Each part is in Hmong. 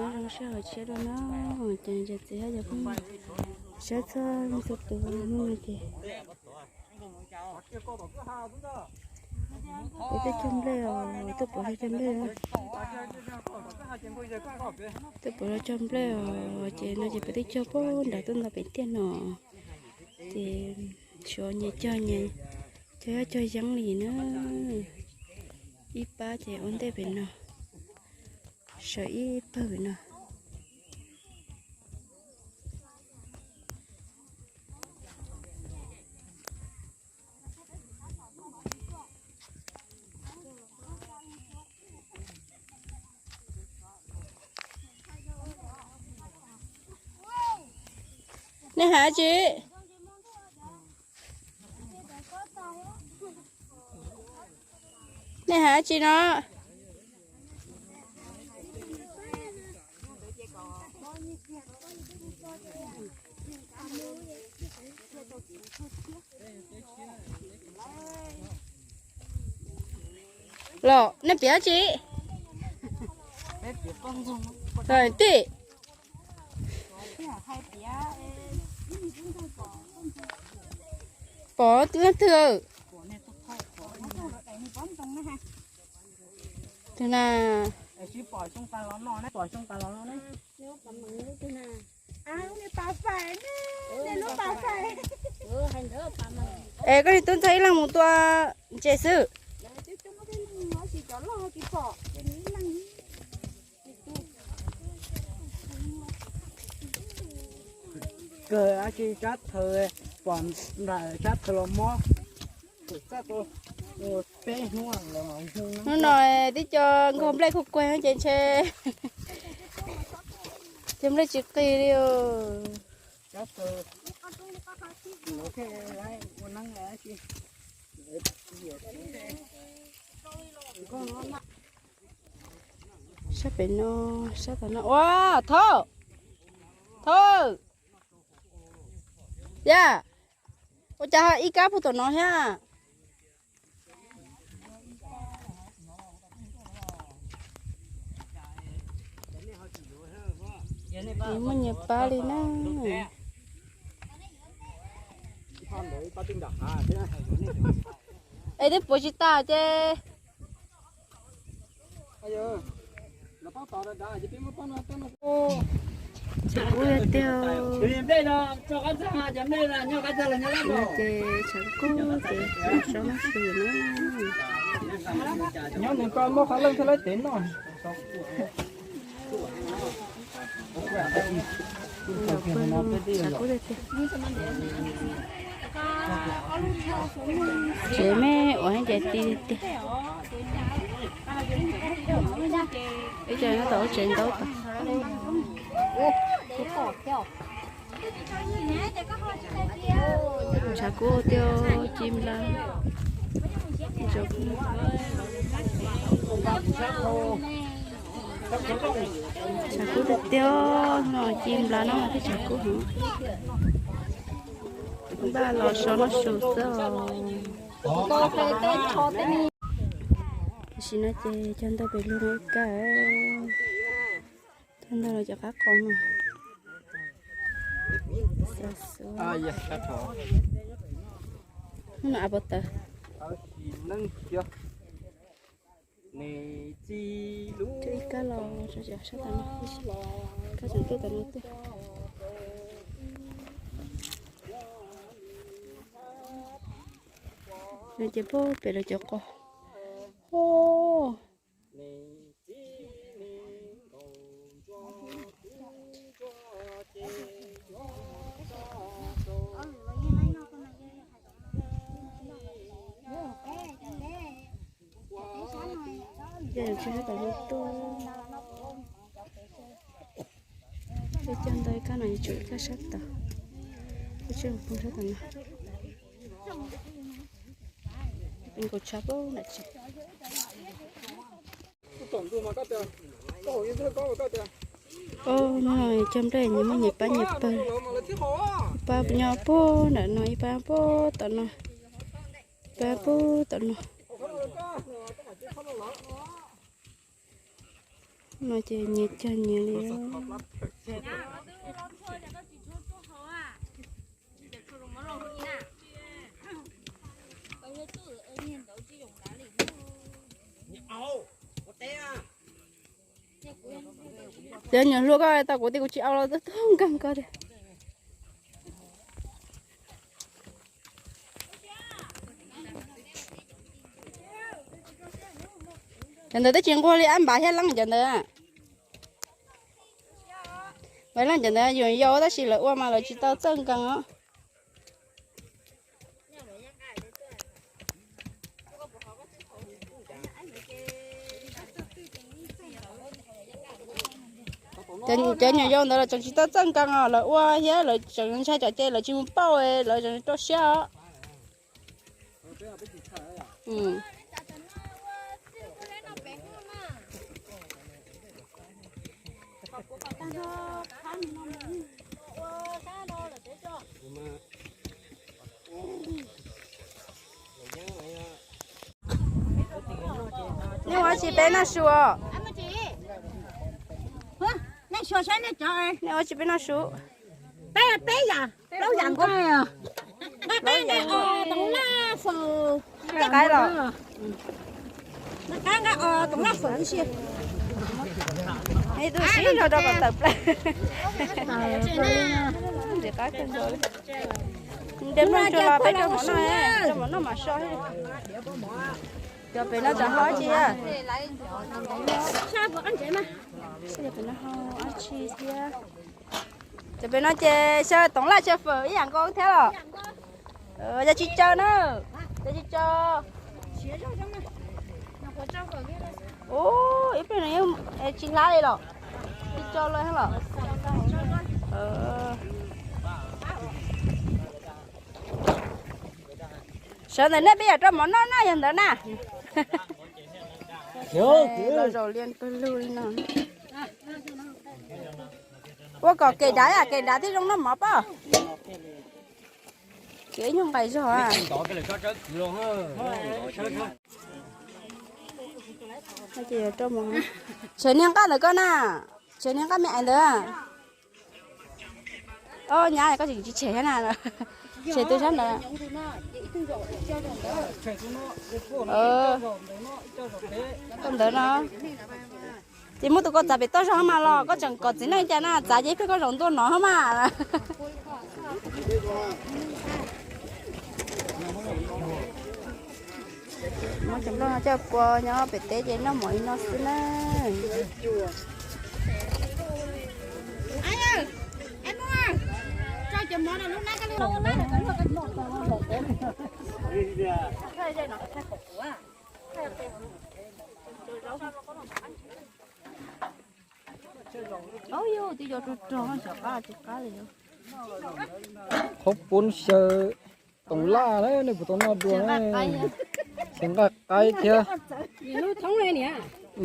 Nyob zoo sij hawm tshiab dua no, ces txiv hab cov phooj ywg saib txog txhua tus no ces peb twb cog nplej os, tuaj pom cog nplej, tuaj pom cog nplej os, ces no ces peb twb cog pem nrad tuaj nto pem tiaj no, ces suav nyias cog nyias, cog yaj cog yeeb li na. Ib pab ces ua ntej pem no, sawv ib pawg no. Nej hais tsi? Nej hais tsi no? Los nej piav tsi? Tim pom leej twg? Tus na. Es koj niag tub ntxawg ib leeg mus tua ntses xwb. Kawg ab tsi sab thawv, pom nram sab thawv los mob, peb hnub. Hnub no tib co nkaug nplej kuj kuag ces ntshe cog nplej tsis qis li os. Sab pem no, sab tom no ua, Thauj, Thauj, yaj, ua cas ib kab puag tom no thiab? Muaj nyias pab li na. Es twb puav tsis tas ces tshav kub tiag. Ces tshav kub ces so su na. Nyob nws koj muab qhov leej thiab laib tev noj. Tsev me ua ces ti tiag. Ib co nyob tom ub tsev ntaub tod. Tshav kub tiag, ci nplas. Tshav kub tiag tiag no, ci nplas no thiab tshav kub heev. Npaj los so noj su xwb os. Tam sim no ces cog ntau pem lug no ib kab. Cog ntau los cov qab qos no. Hnub no av pov tawv. Cog ib kab los sab tom no, kab tseem tuaj tom no tiag. No ces puag pem lawv cov qos. Peb cog ntau kab no yuav tsum ib kab sab tod, peb tseg poob sab tom no. Nkaus tshav poob nram tsev. Ub, no cog nplej nyias muaj nyias pab nyias pawg. Ib pab nyob puag nram no, ib pab puag tom no, ib pab puag tom no. No ces nyias cog nyias li. Cov nyuam hlua koj tau kuv tias kuv tsis au los twb tuag nkeeg koj tiag. Cov ntawd twb tsis nquag li ab npam thiab leej cov ntawd. Leej cov ntawd yus yau tab sis lawv ua mas lawv tsis tau txawj nkees os. Cov nyuam yau ntawd lawv tseem tsis tau txawj nkees os, lawv ua thiab lawv tseem ntshai tsam ces lawv tsis mus pauj lawv tseem rau siab os. Nej ua tsi peb noj su os? Nej ua tsi peb noj su? Peb, peb yam, plaub yam nkaus. Nqa qab nqa os, toov laj fawm. Nqa qaib los? Nqa qab nqa os, toov laj fawm si. Tus sib zog rau kom tawm plaws. Ntiav qab kawg nkaus li. Ntiav nplooj tsuag los peb rau mov noj, rau mov noj mam so. Cov pem no tsam hlob tsi. Pem no ho dab tsi thiab? Cov pem no ces xyaw toov laj xyaw fawm ib yam nkaus thiab los? Yog tsis tsaws na, yog tsis tsaws. Ub, ib pliag no yeej tsis hlab li los? Tsis tsaws los los? Sawv ntawm nej peb yam rau mov noj na yog ntawd na. Los zaum liaj pawg lug li no. Ua kom kem dav, kem dav thiaj zoo noj mov pob. Kev nyuag nqaim zog. Tshev niag nqaj ntawd koj na, tshev niag nqaj me ais ntawd. Ob nyab koj tseem tsis tshem thiab na, tshem tus sab ntawd. Koj ntawd no, ces muab tus ko txav pem toj zog mas los koj tseem kom txiv neej cas na, txav ces ib pliag koj zaum ntua no mas. Muab cov nplooj no coj pua nyob pem teb ces noj mov li no xwb na. Twb yuav rog rog xyov qab tsis qab li. Qhov poob xyaw toov laj na, nej puas tau noj dua na? Xyaw nqaj qaib thiab.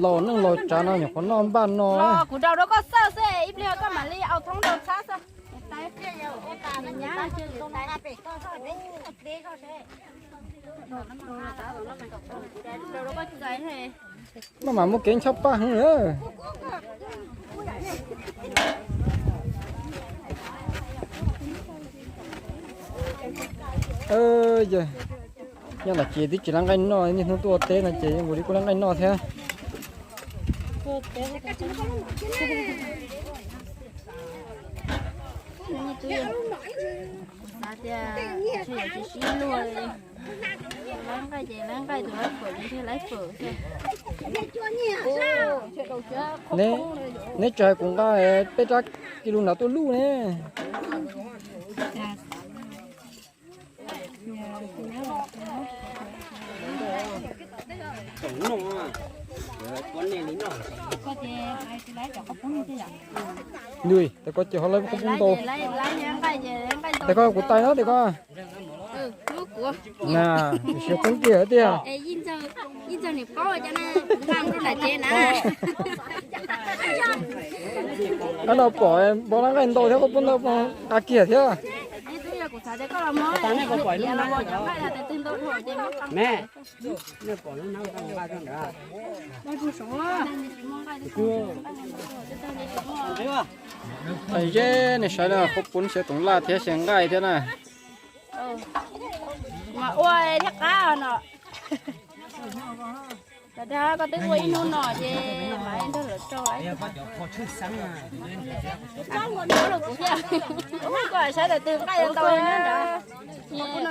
Laus neej laus tsav no nyuam qhuav noj npaj no. Kuv rau rau koj xawj xwb, ib pliag koj mam li au thoob rau txhab xwb. Maj mam muaj kev ncho paj heev na. Nyob ntawm ces twb tsis lab nqaij noj, niaj hnub tuaj ua teb no ces yeej ua li kuj lab nqaij noj thiab. Xav tias ntshe yuav tsis sib luag li. Lab nqaij ces lab nqaij, tus lab fawm ces ntshe lab fawm xwb. Neb tsis hais kuv nqa peb rab ki lus nrad tuaj luj ne. Nws, tes koj ces ho lawv qhob poob ntau. Tes koj kuv tais no tes koj. Na, siav poob kiag tiag. Ib txog niam paub na, nqa rau nram tsev na. Nyob no pom npau nqaij ntau thiab, koj pub ntau nqa kiag thiab. Me, zeb nej saib na, qhuav pub xyaw toov laj thiab xyaw nqaij thiab na. Mas ua thiab qab no. Koj twb ua ib hnub no ces mas nrog lawv rau lawm. Koj saib ntawm twg nqaij ntau,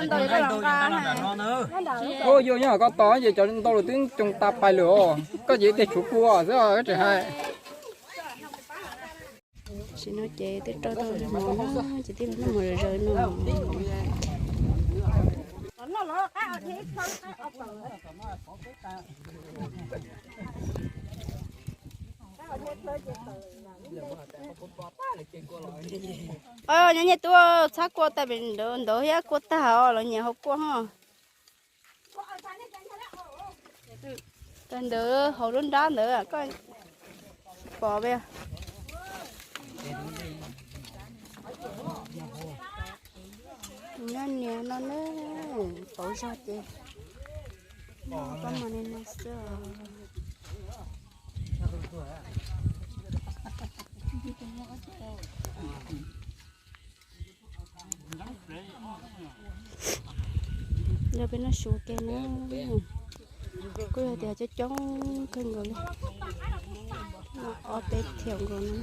ntau los nqa. Ua yog nyob koj tos ces cov ntau los twb coo tas pais lawm os, koj ces ib teg tshuav kua xwb os, koj tseem hais. Tam sim no ces twb rau tau mov na, ces twb los noj mov zom zaws no. Nyob nyiaj tub, txhab kua tag pem ntawd thiab, kua tag os, los nyiam haus kua ho. Tag ntawd hauv lub nrab ntawd koj pom peb. Nyob niag no na, pauv zog ces noj koj mas niag no xwb. Yog peb noj su ua ke na, kuj yog tias coob coob kawg nkaus li, ob peb thiaum nkaus no.